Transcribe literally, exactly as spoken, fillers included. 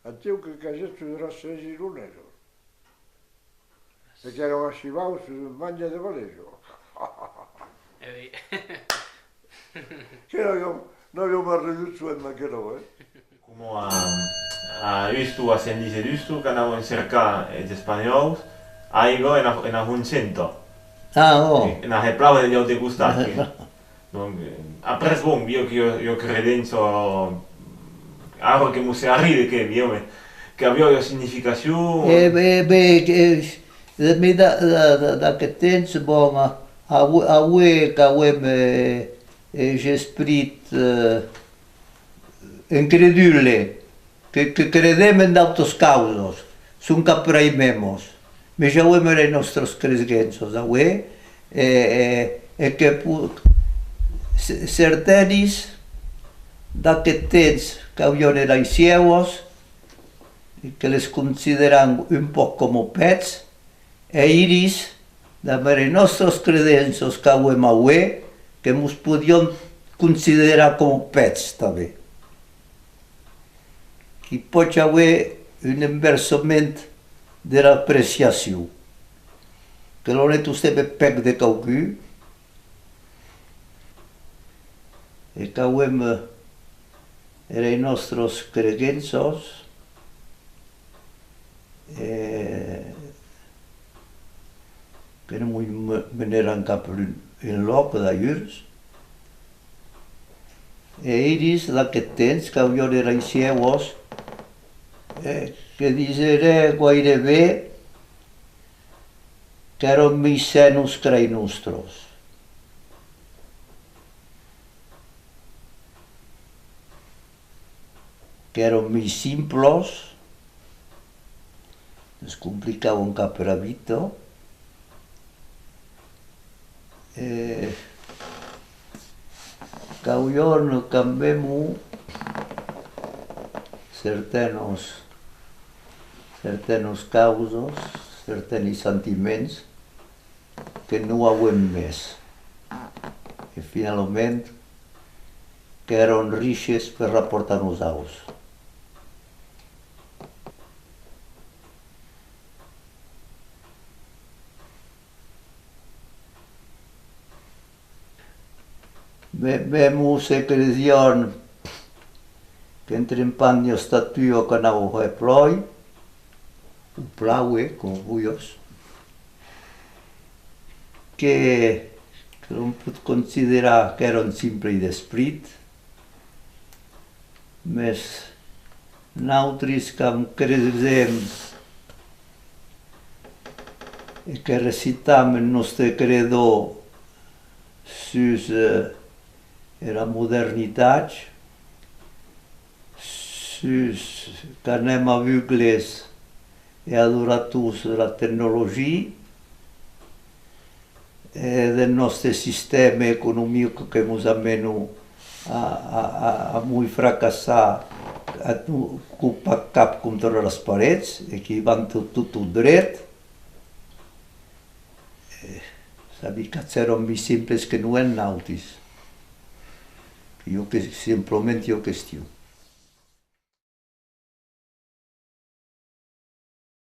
Aciu que casèt sus era sèis ironesos. E qu'èran achivaus sus un mange de valejo. E oui. Que n'aviam, n'aviam arridut soent d'aquerò, eh? Coma a, a Usto, a Sent Lise d'Usto, qu'anavan cercar es espanhòus aiga ena, ena Honchenta. Ah, ò! Ena hèr plava de l'aute costat, que, donc, eh, après, bon, viu que ua, ua credença, ara que mos hè arríder, que, viu, que aviá ua significacion. E ben, ben, que, de mi, da, da, da, d'aqueth temps, bon, a, a, aué qu'auem, eh, es esprits, eh, incredule, que, que credem en d'autas causas, sonque apraimemos, mes auem eras nòstras cresenças aué, e, e, e que po-, ce-, certanis d'aqueth temps qu'auian eras sieuas, e que les consideram un pòc coma pèths, e iris, damb eras nòstras credenças qu'auem aué, que mos podiam considerar coma pèths tanben. Qu'i pòt auer un inversament dera apreciacion, que l'òm hè tostemp eth pèc de quauqu'un, e qu'auem, eh, eras nòstras credenças, e que non mos me-, meneràn cap enlòc, d'ailleurs. E iris d'aqueth temps qu'auian eras sieuas, e que diseré guaireben qu'èran mei senos qu'eras nòstras. Qu'èran mei simplas, ne's complicavan cap era vita, e qu'auian quand même certenas, certenas causas, certeni sentiments, que non auem mès, e finalament qu'èran riches per rapòrt a nosaus. Me-, mèmo se cresián qu'en trempant ua estatua qu'anava hèr plòi, o plaue, coma volhas, que, que l'òm pòt considerar qu'èran simples d'esprit, mes nautris qu'am cresem e que recitam eth nòste credo sus, eh, era modernitat, sus qu'anem avugles e adorators dera tecnologia, e deth nòste sistèma economic que mos amena a, a, a, a mos fracassar, a nos copar cap contra las parets, e que van tot, tot, tot dret. Eh, sabi qu'ac hèran mei simples que non èm nautis. Jo que, simplament jo question.